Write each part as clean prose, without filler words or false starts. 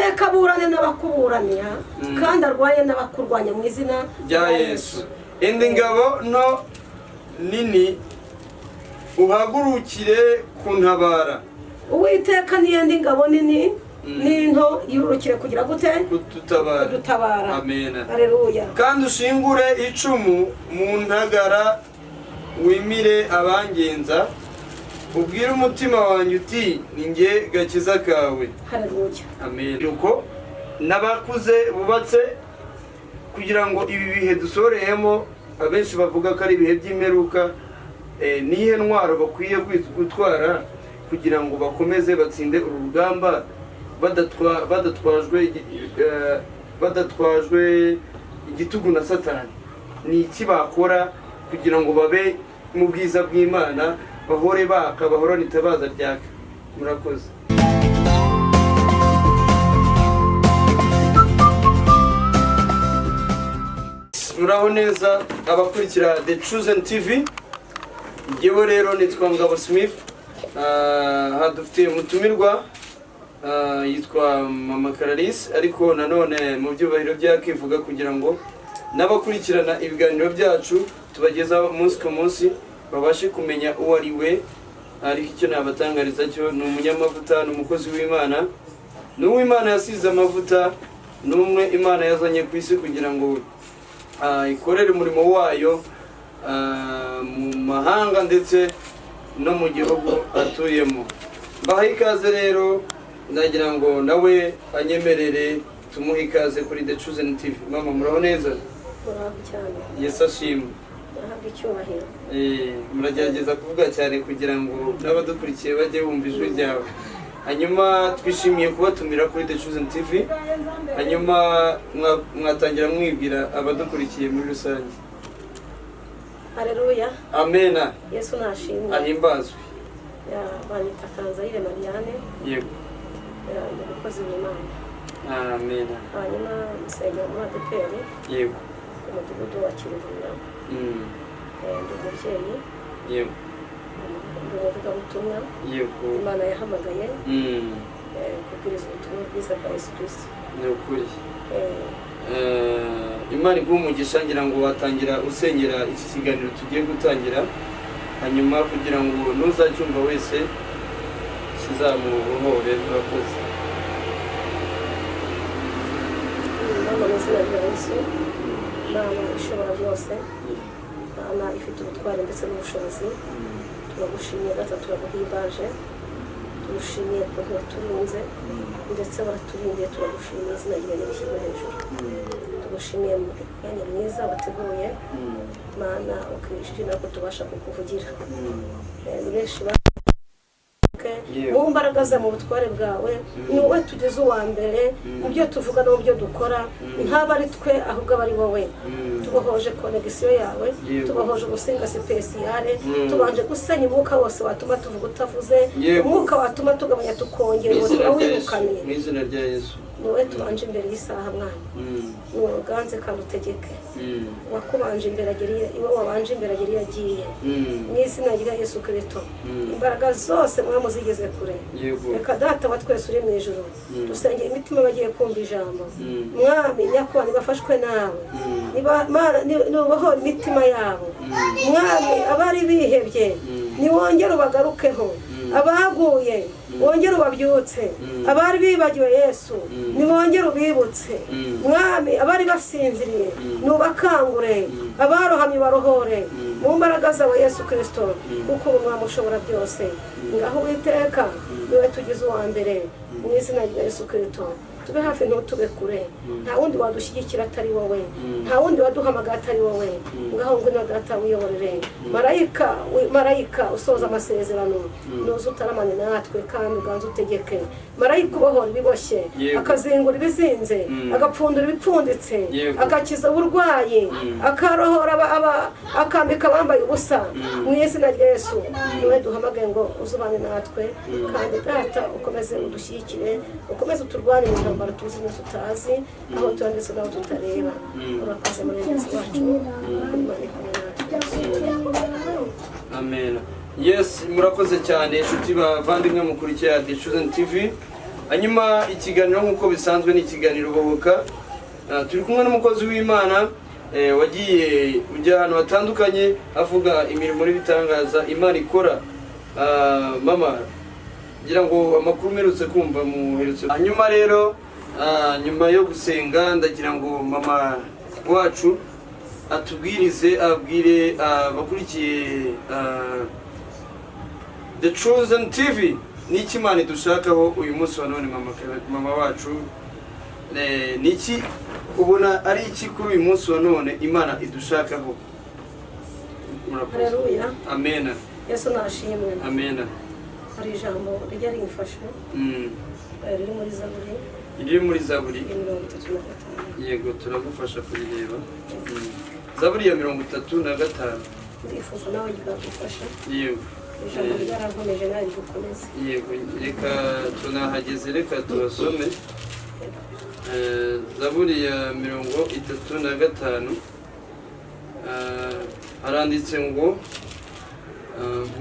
Uwiteka aburane n'abakuburanira kandi arwanye n'abakurwanya mu izina rya Yesu. Indi ngabo nto nini, uhagurukire kuntabara. Uwiteka niyenda ingabo nini n'into, yururukire kugira gute? Kudutabara. Kudutabara. Amena. Aleluya. Kandi ushingure icumu mu ntagara, wimire abangenza, ubwire umutima wanjye uti: "Ni jye gakiza kawe." Haleluya. Amen. Uko n'abakuze bubatse, kugira ngo ibi bihe dusoreyemo, abenshi bavuga ko ari ibihe by'imperuka, niyihe ntwaro bakwiye gutwara kugira ngo bakomeze batsinde uru rugamba badatwajwe igitugu na Satani? Ni iki bakora kugira ngo babe mu bwiza bw'Imana, bahore baka, bahorane itabaza ryaka? Murakoze. Muraho neza abakurikira The Chosen TV. Njyewe rero nitwa Ngabo Smith. Aha dufite umutumirwa, yitwa Mama Clarisse, ariko nanone mu byubahiro byakivuga kugira ngo n'abakurikirana ibiganiro byacu tubagezaho umunsi ku munsi babashe kumenya uwo ari we. Ariko icyo nabatangariza cyo ni umunyamavuta, ni umukozi w'Imana, ni uw'Imana yasize amavuta, ni umwe Imana yazanye ku isi kugira ngo ikorere umurimo wayo mu mahanga ndetse no mu gihugu atuyemo. Mbahaye ikaze rero, ndagira ngo nawe anyemerere tumuhe ikaze kuri The Chosen TV. Mama, muraho neza? Muraho cyane. Yesu ashimwe. Murahabwa icyubahiro. Muragerageza kuvuga cyane kugira ngo n'abadukurikiye bajye bumva ijwi ryawe. Hanyuma twishimiye kubatumira kuri The Chosen TV. Hanyuma mwatangira mwibwira abadukurikiye muri rusange. Haleluya. Amena. Yesu nashimwe. Ahimbazwe. Ya, banyita Kanzayire Mariane. Ya, ni umukozi w'Imana. Amena. Hanyuma nsengera muri ADEPR ku mudugudu wa Kiruhura. Ndi umubyeyi, ndi umuvugabutumwa Imana yahamagaye kubwiriza ubutumwa bwiza bwa Yesu Kristo. Ni ukuri. Imana iguhe umugisha. Ngira ngo watangira usengera iki kiganiro tugiye gutangira, hanyuma kugira ngo n'uzacyumva wese kizamubohore. Murakoze. Mama, mu izina rya Yesu, Mana ishobora byose, Mana ifite ubutwari ndetse n'ubushobozi, turagushimiye Data, turaguhimbaje, tugushimiye ukuntu waturinze ndetse waraturindiye. Turagushimiye, izina ryawe nirishyirwe hejuru. Tugushimiye mu mwanya mwiza wateguye, Mana, ukishimira ko tubasha kukuvugira. Ni benshi mu mbaraga za mu butware bwawe, ni wowe tugeze uwa mbere mu byo tuvuga no mu byo dukora. Ntaba ari twe, ahubwo aba ari wowe. Tubohoje connexion yawe, tubohoje ubusinga spéciale, tubanje gusenya umwuka wose watuma tuvuga utavuze, umwuka watuma tugabanya tukongera, Mu uwo izina rya Yesu. turawirukaniye. Mu izina rya Yesu. Ni wowe tubanje imbere y'isaha, Mwana, ni wowe uganze kandi utegeke. Wakubanje imbere agera iwe, wabanje imbere agera iyo agiye. Mu izina rya Yesu Kirisito, imbaraga zose mwamuzigeze kure. Reka Data wa twese uri mu ijuru, dusengera imitima bagiye kumva ijambo. Mwami nyakubahwa, nibafashwe nawe. Mana, nubohore imitima yabo. Mwami, abari bihebye niwongere ubagarukeho, abaguye wongere ubabyutse, abari bibagiwe Yesu niwongere ubibutse. Mwami, abari basinziriye nubakangure, abarohamye barohore mu mbaraga zawe Yesu Kirisito, kuko ubu Mwami ushobora byose. Ngaho Uwiteka, niwe tugize uwa mbere mu izina rya Yesu Kirisito. Tube hafi, ntutube kure. Nta wundi wadushyigikira atari wowe, nta wundi waduhamagara atari wowe. Ngaho ngwino Data, wiyoborere. Marayika marayika usoza amasezerano, nuze utaramane natwe kandi uganze utegeke. Marayika ubohora ibiboshye, akazingura ibizinze, agapfundura ibipfunditse, agakiza uburwayi, akarohora akambika abambaye ubusa, mu izina rya Yesu, niwe duhamagaye ngo uzubane natwe. Kandi Data, ukomeze udushyigikire, ukomeze uturwane mu ntambara tuzi n'izo tutazi, aho tuba ndetse n'aho tutareba. Urakoze Murengezi wacu, kuko Imana iri kumwe natwe. Amen. Yes, murakoze cyane inshuti bavandimwe mukurikira The Chosen TV. Hanyuma ikiganiro nk'uko bisanzwe ni ikiganiro Bohoka. Turi kumwe n'umukozi w'Imana wagiye ujya ahantu hatandukanye avuga imirimo n'ibitangaza Imana ikora. Mama, ngira ngo amakuru mperutse kumva muherutse. Hanyuma rero nyuma yo gusenga, ndagira ngo mama wacu atubwirize, abwire abakurikiye The Chosen TV n'iki Imana idushakaho uyu munsi wa none. Mama wacu, niki ubona ari iki kuri uyu munsi wa none Imana idushakaho? Murakoze. Haleluya. Amena. Yesu nashimwe. Amena. Hari ijambo rijya rimfasha riri muri Zaburi Iri muri Zaburi ya 35. Yego, turagufasha kurireba. Zaburi ya 35. Ndifuza nawe ryagufasha. Yego. Ijambo ryarankomeje, nawe rigukomeze. Yego, reka tunahageze, reka tuhasome. Zaburi ya 35, haranditse ngo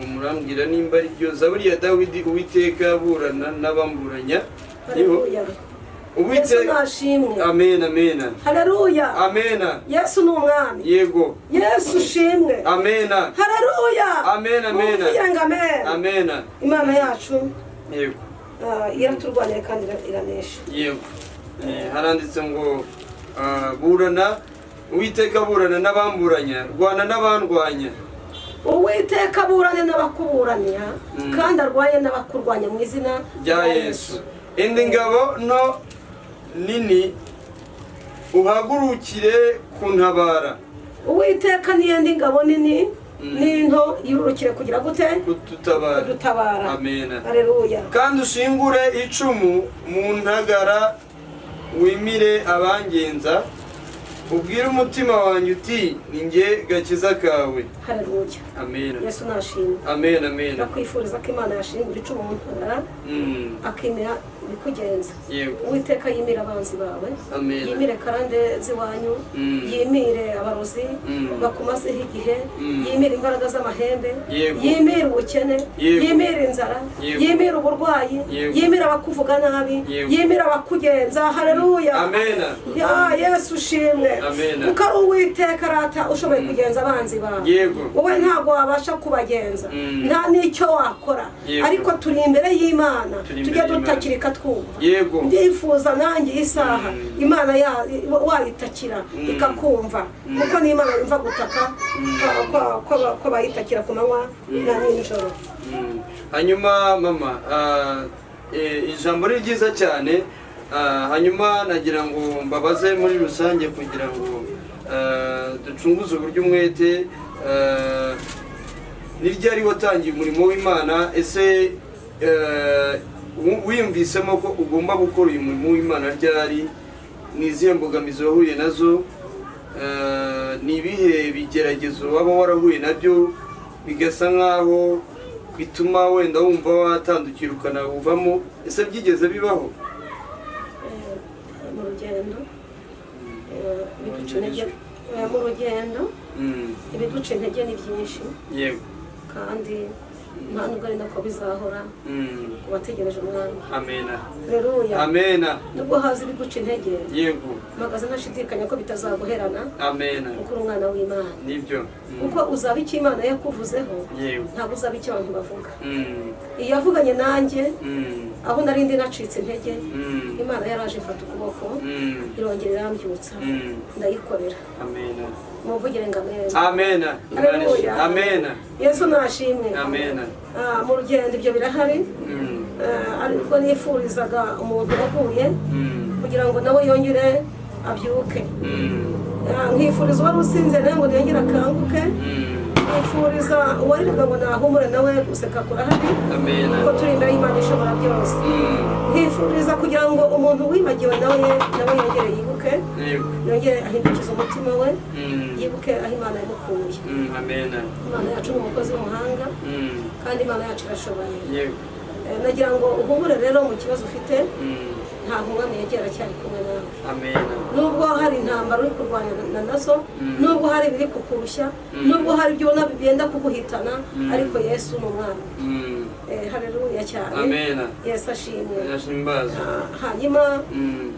murambwira nimba ari ryo. Zaburi ya Dawidi: "Uwiteka, burana n'abamburanya." Niho? Haleluya, Yesu Uwiteka. nashimwe. Amen, amen. Haleluya. Amena. Yesu ni umwami. Yego. Yesu ushimwe. Amena. Haleluya. Amen, amen. Mumvugire ngo amen. Amena. Imana yacu Yego. iraturwanira kandi iranesha. Yego. Haranditse ngo burana, Uwiteka, burana n'abamburanya, rwana n'abandwanya. Uwiteka aburane n'abakuburanira kandi arwanye n'abakurwanya mu izina rya Yesu. Enda ingabo nto nini, uhagurukire kuntabara. Uwiteka niyenda ingabo nini n'into, yururukire kugira gute? Kudutabara. Kudutabara. Amena. Haleluya. Kandi ushingure icumu mu ntagara, wimire abangenza, ubwire umutima wanjye uti: "Ni njye gakiza kawe." Haleluya. Amena. Yesu nashimwe. Amen, amen. Ndakwifuriza ko Imana yashingura icumu mu ntagara, akimira ibikugenza. Uwiteka yimire abanzi bawe, Amen. yimire karande z'iwanyu, yimire abarozi bakumazeho igihe, yimire imbaraga z'amahembe, yimire ubukene, yimire inzara, yimire uburwayi, yimire abakuvuga nabi, yimire abakugenza. Haleluya. Amena. Ya Yesu ushimwe. Amen. Kuko ari Uwiteka arata ushoboye kugenza abanzi bawe. Wowe ntabwo wabasha kubagenza, nta n'icyo wakora, ariko turi imbere y'Imana, Turi imbere tujye y'Imana. dutakira ikatwumva. Ndifuza nanjye iyi saha Imana wayitakira ikakumva, kuko ni Imana yumva gutaka kw'abayitakira ku manywa na nijoro. Hanyuma mama, ijambo ni ryiza cyane. Hanyuma nagira ngo mbabaze muri rusange kugira ngo ducunguze uburyo umwete. Ni ryari watangiye umurimo w'Imana? Ese wiyumvisemo ko ugomba gukora uyu murimo w'Imana ryari? Ni izihe mbogamizi wahuye nazo? Ni ibihe bigeragezo waba warahuye nabyo bigasa nkaho bituma wenda wumva watandukira ukanawuvamo? Ese byigeze bibaho? Mu rugendo ibiduca intege, mu rugendo ibiduca intege ni byinshi, kandi nta nubwo ari nako bizahora ku bategereje umwami. Amena. Haleluya. Amena. Nubwo haza ibiguca intege, mpagaze ntashidikanya ko bitazaguherana, kuko uri umwana w'Imana, Nibyo. Kuko uzaba icyo Imana yakuvuzeho, ntabwo uzaba icyo abantu bavuga. Iyo yavuganye nanjye aho nari ndi nacitse intege, Imana yaraje ifata ukuboko, irongera irambyutsa, ndayikorera. Amena. Muvugire ngo amen. Amena. Haleluya. Amena. Yesu nashimwe. Amena. Mu rugendo ibyo birahari. Ariko nifurizaga umuntu waguye kugira ngo nawe yongere abyuke. Nkifuriza uwari usinze nawe ngo yongere akanguke. Nkifuriza uwariraga ngo nahumure, nawe guseka kurahari, Amena. kuko turi imbere y'Imana ishobora byose. Nkifuriza kugira ngo umuntu wibagiwe nawe yongere yibuke, yongere ahindukize umutima we, yibuke aho Imana yamukuye. Amena. Imana yacu ni umukozi w'umuhanga, kandi Imana yacu irashoboye. Nagira ngo uhumure rero mu kibazo ufite. Ntabwo umwami yegera, aracyari kumwe nawe. Amen. Nubwo hari intambara uri kurwana nazo, nubwo hari ibiri kukurushya, nubwo hari ibyo ubona byenda kuguhitana, ariko Yesu ni umwami. Haleluya cyane. Amen. Yesu ashimwe. Yashimbazwe. Hanyuma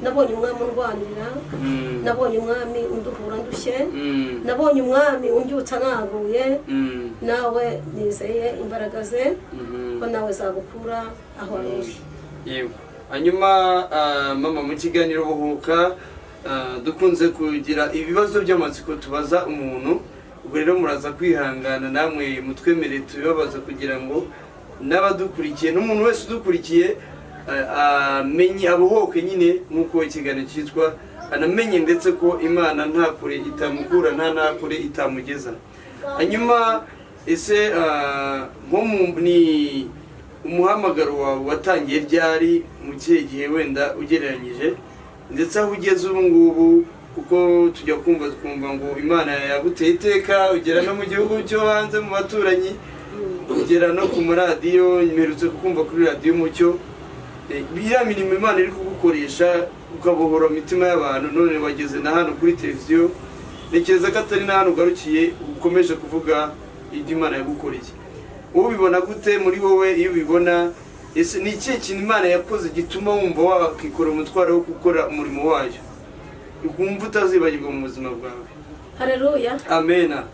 nabonye umwami undwanirira, nabonye umwami unduhura ndushye, nabonye umwami unbyutsa naguye. Nawe nizeye imbaraga ze ko nawe zagukura aho wari uri. Yego. Hanyuma mama, mu kiganiro Buhuka dukunze kugira ibibazo by'amatsiko tubaza umuntu. Ubwo rero muraza kwihangana namwe mutwemerere tubibabaza, kugira ngo n'abadukurikiye n'umuntu wese udukurikiye amenye, abohoke nyine nk'uko ikiganiro cyitwa, anamenye ndetse ko Imana nta kure itamukura, nta nakure itamugeza. Hanyuma ese nko ni umuhamagaro wawe watangiye ryari, mu kihe gihe wenda ugereranyije, ndetse aho ugeze ubu ngubu? Kuko tujya kumva twumva ngo Imana yaguteye iteka, ugera no mu gihugu cyo hanze mu baturanyi, ugera no ku maradiyo, mperutse kukumva kuri Radiyo Umucyo. Iriya mirimo Imana iri kugukoresha ukabohora imitima y'abantu, none wageze na hano kuri televiziyo, ntekereza ko atari na hano ugarukiye, ukomeje kuvuga ibyo Imana yagukoreye. Wowe ubibona gute muri wowe? Iyo ubibona, ese ni ikihe kintu Imana yakoze gituma wumva wakikora umutwaro wo gukora umurimo wayo, ukumva utazibagirwa mu buzima bwawe? Haleluya. Amena.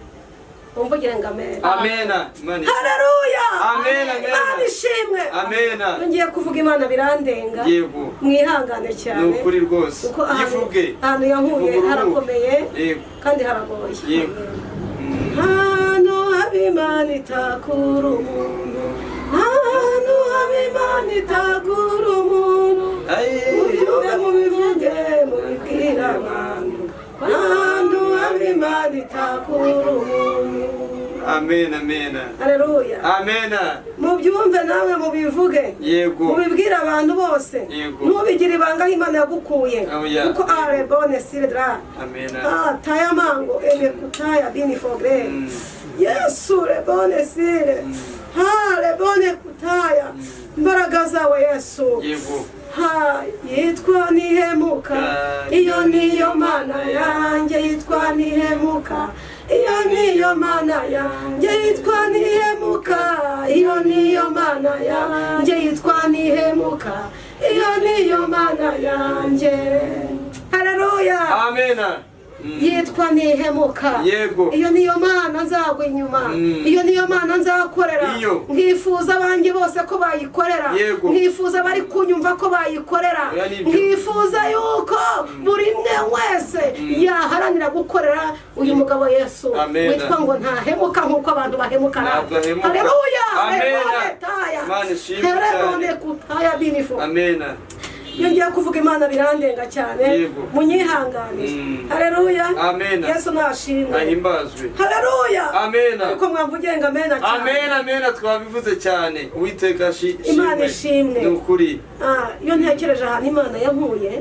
Umvugire ngo amen. Amena. Imana ishimwe. Haleluya. Amen, amen. Imana ishimwe. Amena. Ngiye kuvuga Imana birandenga. Yego. Mwihangane Ni cyane. ukuri rwose. Kuko ahantu Yivuge. ahantu yankuye Ivuge uruhuke. harakomeye kandi haragoye. Yego. Ahantu haba Imana itakura umuntu, ahantu haba Imana itakura umuntu. Ayi. Mubyumve, mubivuge, mubibwire abantu, ahantu haba Imana itakura umuntu. Amen, amen. Haleluya. Amena. Mubyumve nawe mubivuge, mubibwire abantu bose. Ntubigire ibanga aho Imana yagukuye, Oya. kuko arebone siredra. Amena. Taya mango eme kutaya bini fogre. Yesu rebone sire. Ha rebone kutaya. Imbaraga zawe Yesu. Ha yitwa Nihemuka. Iyo niyo Mana yanjye yitwa Nihemuka. Iyo niyo Mana yanjye yitwa Nihemuka. Iyo niyo Mana yanjye yitwa Nihemuka. Iyo niyo Mana yanjye. Haleluya. Amena. Yitwa Nihemuka. Iyo niyo Mana nzagwa inyuma. Iyo niyo Mana nzakorera. Iyo. Nkifuza abanjye bose ko bayikorera. Nkifuza abari kunyumva ko bayikorera. Oya, nibyo. Nkifuza yuko buri umwe wese yaharanira gukorera uyu mugabo Yesu Amen. witwa ngo ntahemuka nk'uko abantu bahemuka. Ntabwo ahemuka. Haleluya. Amen. Rebone taya. Imana ishimwe Rebone cyane. kutaya binifo. Amena. Iyo ngiye kuvuga Imana birandenga cyane. Munyihanganire. Haleluya. Amen. Yesu nashimwe. Ahimbazwe. Haleluya. Amena. Ariko mwamvuge ngo amena cyane. Amena, amena, twabivuze cyane. Uwiteka Imana ishimwe. Ni ukuri. Iyo ntekereje ahantu Imana yankuye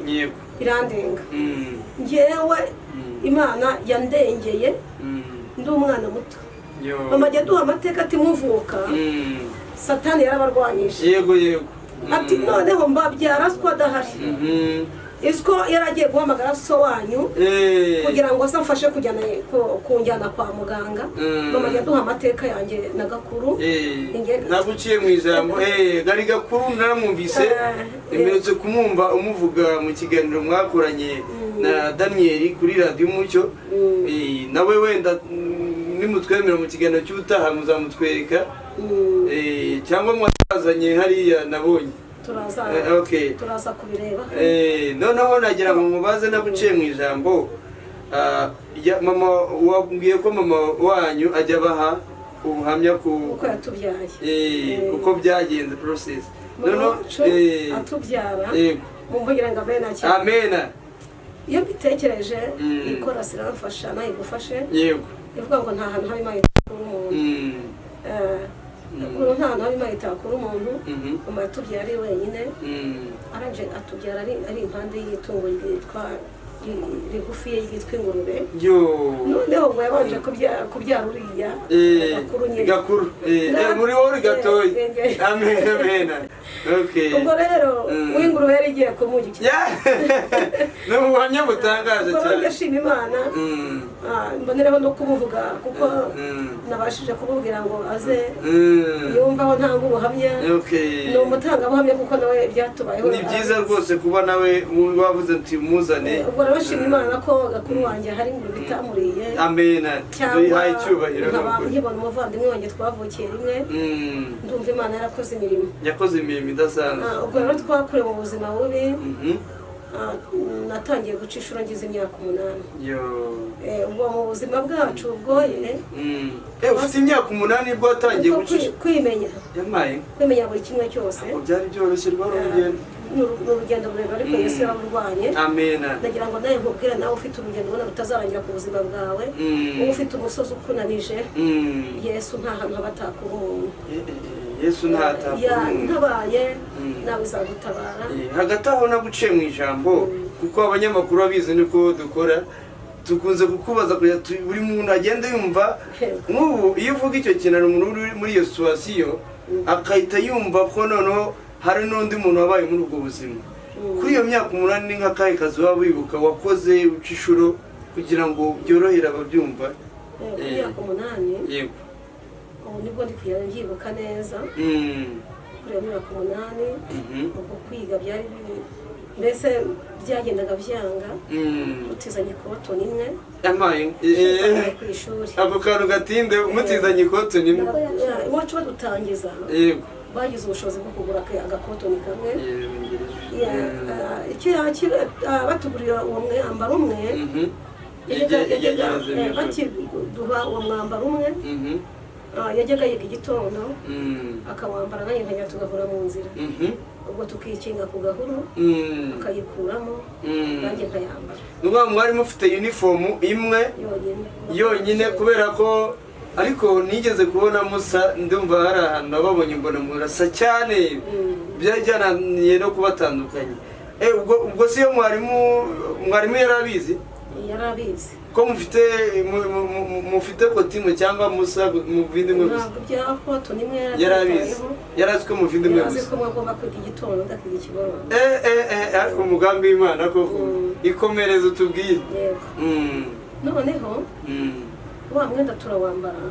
birandenga. Ngewe Imana yandengeye ndi umwana muto. Yo. Mama ajya aduha amateka ati muvuka Satani yarabarwanyije. Yego yego. Ati noneho mbabyara siko adahari, isiko yari agiye guhamagara so wanyu kugira ngo aze amfashe kunjyana kwa muganga. Mama ajya aduha amateka yanjye na gakuru. Ntabwo uciye mu ijambo, gari gakuru naramwumvise. Mperutse kumwumva umuvuga mu kiganiro mwakoranye na Daniyeli kuri Radiyo Umucyo. Nawe wenda nimutwemera mu kiganiro cy'ubutaha muzamutwereka. Cyangwa mwazanye hariya nabonye. Turaza Okay. turaza kubireba. Noneho nagira ngo mubaze naguciye mu ijambo. Mama wabwiye ko mama wanyu ajya abaha ubuhamya ku uko yatubyaye. Uko byagenze, process. Mama Noneho wacu atubyara, mumvugira ngo amena cyane. Amena. Iyo mbitekereje, iyi korasi iramfasha, nawe igufashe. Ivuga ngo nta hantu haba Imana itakura umuntu. Ukuntu nta hantu haba Imana itakura umuntu. Mama yatubyara ari wenyine. Arangije atubyara ari impande y'itungo ryitwa rigufi ryitwa ingurube. Yo. Noneho ngo yabanje kubyara uriya gakuru nyine. Gakuru. Muri wowe gatoya. Amen, amen. Okay. Ubwo rero uw'ingurube yari igiye kumurya. Yeah. Ni ubuhamya butangaje Ubwo rero cyane. ndashima Imana. Mbonereho no kumuvuga kuko nabashije kumubwira ngo aze yumva aho ntanga ubuhamya. Ni umutangabuhamya kuko nawe byatubayeho. Ni byiza rwose kuba nawe wavuze uti muzane. Ubwo rero nshima Imana ko gakuru wanjye hari ingurube itamuriye, Amena. cyangwa Duyihaye icyubahiro nkaba n'ukuri. nkibona umuvandimwe wanjye twavukiye rimwe. Ndumva Imana yarakoze imirimo. Yakoze imirimo idasanzwe. Ubwo rero twakuriye mu buzima bubi. Natangiye guca inshuro ngize imyaka 8. Yo. Ubwo mu buzima bwacu bugoye. Ufite imyaka 8 nibwo watangiye Kuko guca? kwimenya Yamaye. kwimenya buri kimwe cyose. Ntabwo byari byoroshye, rwari urugendo. Ni urugendo rurerure, ariko Yesu yararurwanye. Amena. Ndagira ngo nawe nkubwire, nawe ufite urugendo ubona rutazarangira ku buzima bwawe, wowe ufite umusozi ukunanije, Yesu nta hantu haba atakura umuntu. Yesu ntatakura umuntu. Yantabaye, nawe izagutabara. Hagati aho naguciye mu ijambo, kuko abanyamakuru babizi niko dukora, tukunze kukubaza kugira buri muntu agende yumva. Nk'ubu iyo uvuga icyo kintu, hari umuntu uri muri iyo situation akahita yumva ko noneho hari n'undi muntu wabaye muri ubwo buzima. Kuri iyo myaka 8, ni nk'akahe kazi waba wibuka wakoze uca inshuro, kugira ngo byorohere ababyumva? Ku myaka 8, ubu nibwo ndi kugenda mbyibuka neza. Kuri iyo myaka 8, ubwo kwiga byari mbese byagendaga byanga, utizanye ikotoni imwe Yampaye ku ishuri. Ako kantu gatinde, mutizanye ikotoni imwe. Iwacu badutangiza, bagize ubushobozi bwo kugura agakotoni kamwe. Icyo batugurira uwo mwambaro umwe, bakiduha uwo mwambaro umwe, yajyaga yiga igitondo akawambara, nanjye nkajya tugahura mu nzira. Ubwo tukikinga ku gahuru, akayikuramo, nanjye nkayambara. Ni ukuvuga ngo mwari mufite uniform imwe? Yonyine. Yonyine, kubera ko ariko nigeze kubona musa, ndumva hari ahantu nababonye mbona murasa cyane, byari byananiye no kubatandukanya. Ubwo si yo mwarimu yari abizi? Yari abizi. Ko mufite mufite kotimu cyangwa musa muvindimwe gusa? Ntabwo bya kotoni imwe. Yari abizi, yari azi ko muvindimwe Yari azi gusa. ko mwagomba kwiga igitondo, ndakiga ikigoroba. Ariko umugambi w'Imana koko. Ikomereze utubwire. Yego. Noneho wa mwenda turawambara,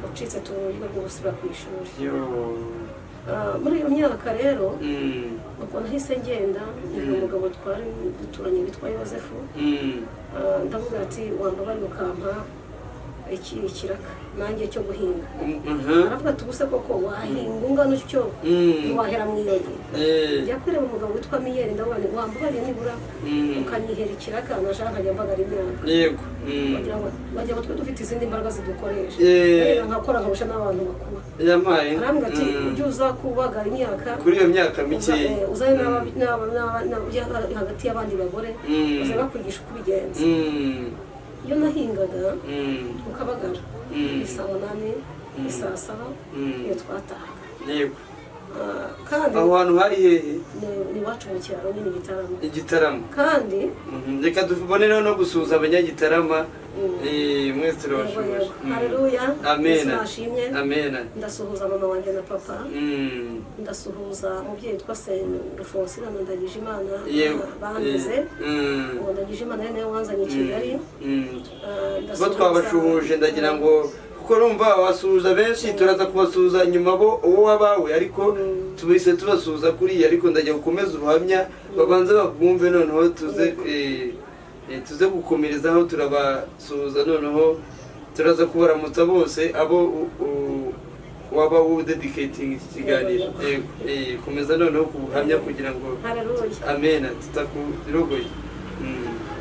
ucitse tubura uburyo bwo gusubira ku ishuri. Yo. Muri iyo myaka rero, ubwo nahise ngenda mbwira umugabo twari duturanye witwa Yosefu. Ndavuga ati: "Wambabariye ukampa iki ikiraka nanjye cyo guhinga?" Aravuga ati: "Ubuse koko wahinga ungana utyo, ntiwahera mu iyoni?" Njya kureba umugabo witwa Miyeri, ndavuga nti: "Wambabariye nibura ukanyihera ikiraka, nashaka nkajya mbagara imyaka." Wagira ngo twe dufite izindi mbaraga zidukoresha. Rero nkakora nkarusha n'abantu bakuru. Yampaye. Arambwira ati: "Ujye uza kubagara imyaka, Kuri iyo myaka mikeya. Uzane hagati y'abandi bagore, baza bakwigisha uko ubigenza." Iyo nahingaga, ukabagara ni saa 8, ni saa 7 iyo twatahaga. Kandi Aho hantu hari hehe? Ni iwacu mu cyaro nyine, Igitaramo. Igitaramo. Kandi Reka tubonereho no gusuhuza Abanyagitarama. Mwese turabashuje. Yego. Haleluya. Amena. Yesu nashimwe. Amena. Ndasuhuza mama wanjye na papa. Ndasuhuza umubyeyi witwa Rufonsina na Ndagijimana bandeze. Uwo Ndagijimana ari nawe wanzanye i Kigali. Bo Ndasuhuza twabashuhuje, ndagira ngo kuko urumva wasuhuza benshi, turaza kubasuhuza nyuma bo uwo wabawe, ariko tubise tubasuhuza kuriya, ariko ndagira gukomeza ubuhamya babanze babwumve, noneho tuze tuze gukomerezaho. Turabasuhuza, noneho turaza kubaramutsa bose abo waba udedicating iki kiganiro. Yego, komeza noneho ku buhamya kugira ngo Haleluya. Amena, tutakurogoye.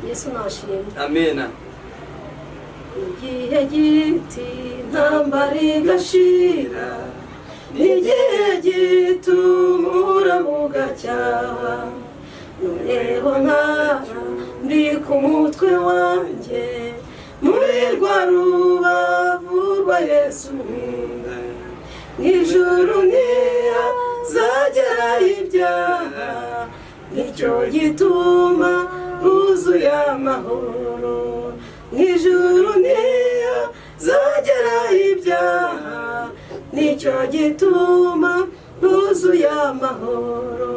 Yesu nashimwe. Amena. Igihe giti intambara igashira, n'igihe gitumura bugacyaha, noneho nkara ndi ku mutwe wanjye muri rwa rubavu rwa Yesu nkunda. Mw'ijuru ntihazagera ibyaha, nicyo gituma huzuye amahoro. Mw'ijuru ntihazagera ibyaha, nicyo gituma rwuzuye amahoro.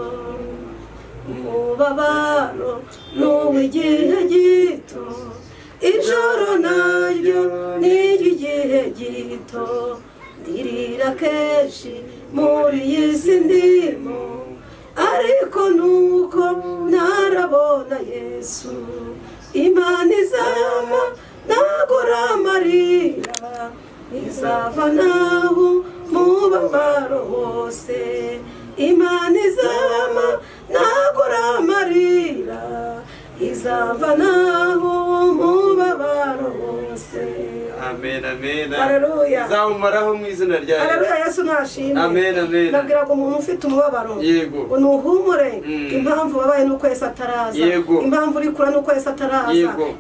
Umubabaro n'uw'igihe gito, ijoro naryo ni iry'igihe gito. Ndirira kenshi muri iyi si ndimo, ariko nuko ntarabona Yesu. Imana izama nagura amarira, izava naho mubabaro wose. Imana izama nagura amarira, izava naho mubabaro wose. Amen, amen. Haleluya. Zawumaraho mu izina rya Yesu. Haleluya, Yesu nashimwe. Amen, amen. Nabwiraga umuntu ufite umubabaro ngo nuhumure. Impamvu wabaye nuko Yesu ataraza. Impamvu uri kura nuko Yesu ataraza.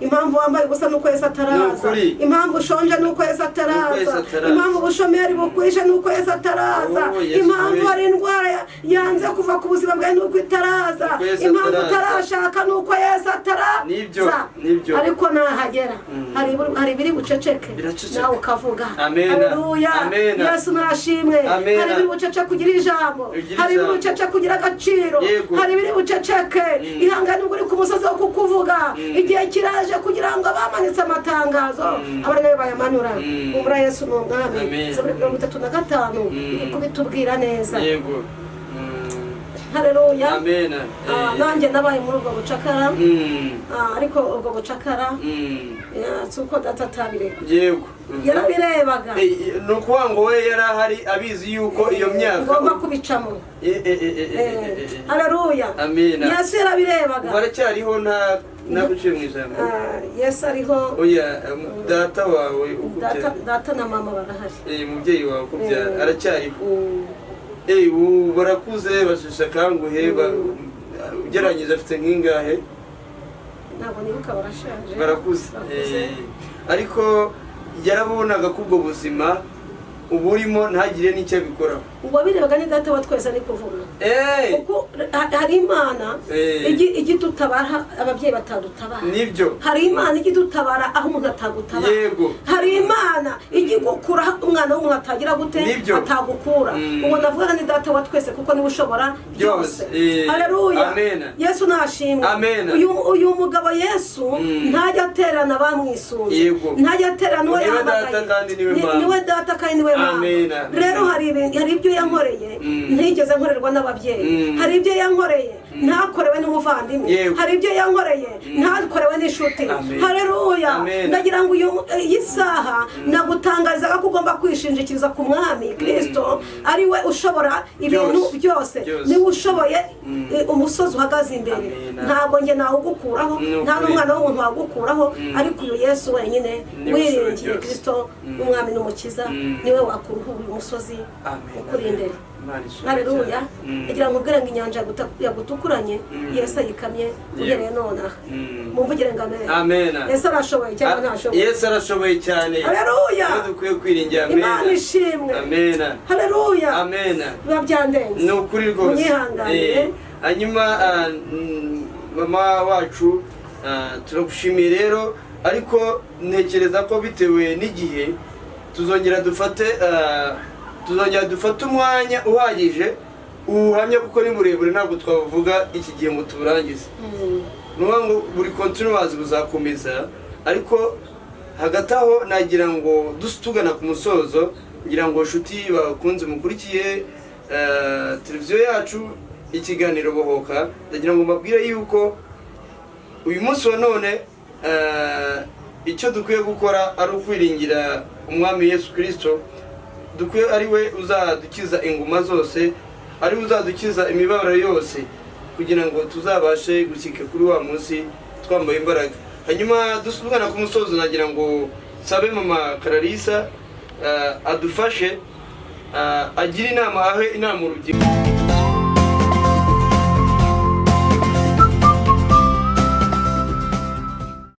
Impamvu wambaye ubusa nuko Yesu ataraza. Nukuri. Impamvu ushonje nuko Yesu Nuko Yesu ataraza. ataraza. Impamvu ubushomeri bukwishe nuko Yesu ataraza. Oh, Yesu Impamvu we. hari indwara yanze kuva ku buzima bwawe nuko itaraza. Nuko Yesu Impamvu ataraza. utarashaka nuko Yesu ataraza. Nibyo, nibyo. Ariko nahagera hari ibiri buceceke, Biraceceka. nawe ukavuga. Amen. Haleluya. Amen. Yesu nashimwe. Amen. Hari ibiri bucece kugira ijambo, Ugira hari ibiri ijambo. bucece kugira agaciro, hari ibiri buceceke. Ihangane ubwo uri ku musozi wo kukuvuga. Igihe kiraje kugira ngo abamanitse amatangazo abari nayo bayamanura. Humura, Yesu ni umwami. Amen. Zaburi 35 kubitubwira neza. Yego. Haleluya. Amen. Nanjye nabaye muri ubwo bucakara. Ariko ubwo bucakara, si uko data atabireba. Yarabirebaga. Ni ukuvuga ngo we yari ahari abizi yuko iyo myaka ngomba kubicamo. Haleluya. Amina. Yesu yarabirebaga. Ubu aracyariho? Nta naguciye mu ijambo. Yesu ariho. Oya, data wawe ukubyara. Data na mama barahari. Umubyeyi wawe ukubyara aracyariho? Ubu barakuze, basheshe akanguhe, ugereranyije afite nk'ingahe? Ntabwo nibuka, barashaje. Barakuze. Barakuze. Ariko yarabonaga ko ubwo buzima uba urimo ntagire n'icyo abikoraho. Uwabirebaga ni data wa twese ari kuvuga. Kuko hari Imana ijya idutabara ababyeyi batadutabara. Hari Imana ijya idutabara aho umuntu atagutabara. Hari Imana ijya igukura aho umwana w'umuntu atagira gute? Atagukura. Uwo ndavuga ni data wa twese, kuko niwe ushobora Byose. byose. Haleluya. Amen. Yesu nashimwe. Amen. Uyu mugabo Yesu ntajya aterana abamwisunze. Ntajya aterana uwo Niwe yahamagaye. data kandi niwe mama. Niwe data kandi niwe mama. Amen. Rero hari ibyo yankoreye ntigeze nkorerwa n'ababyeyi. Hari ibyo yankoreye ntakorewe n'umuvandimwe. Hari ibyo yankoreye ntakorewe n'inshuti. Amen. Haleluya. Amen. Ndagira ngo iyi saha nagutangarizaga ko ugomba kwishingikiriza ku mwami Kristo, ari we ushobora ibintu Byose. byose. Byose. Niwe ushoboye umusozi uhagaze imbere. Amen. Ntabwo njye nawugukuraho, Ni nta ukuri. n'umwana w'umuntu wagukuraho, ariko uyu Yesu wenyine Niwe ushoboye wiringiye byose. Kristo umwami n'umukiza, niwe wakuruhura uyu musozi Amen. ukuri imbere. Imana ishimwe Haleluya. cyane. Kugira ngo ubwire ngo inyanja yagutukuranye, Yesu ayikamye uhereye nonaha. Mumvugire ngo amen. Amen. Yesu arashoboye cyangwa ntashoboye? Yesu arashoboye cyane. Haleluya. Niwe dukwiye kwiringira. Amen. Imana ishimwe. Amen. Haleluya. Amen. Biba byandenze. Ni ukuri rwose. Munyihanganire. Hanyuma mama wacu, turagushimiye rero, ariko ntekereza ko bitewe n'igihe tuzongera dufate umwanya uhagije ubuhamya, kuko ni burebure, ntabwo twabuvuga iki gihe ngo tuburangize. Ni ukuvuga ngo buri continuous buzakomeza, ariko hagati aho nagira ngo tugana ku musozo, ngira ngo inshuti bakunze mukurikiye televiziyo yacu, ikiganiro Bohoka, ndagira ngo mbabwire yuko uyu munsi wa none icyo dukwiye gukora ari ukwiringira umwami Yesu Kirisito, dukwiye ari we uzadukiza inguma zose, ari we uzadukiza imibabaro yose, kugira ngo tuzabashe gushyika kuri wa munsi twambaye imbaraga. Hanyuma dusubana ku musozo, nagira ngo nsabe mama Kararisa adufashe, agire inama, ahe inama urubyiruko.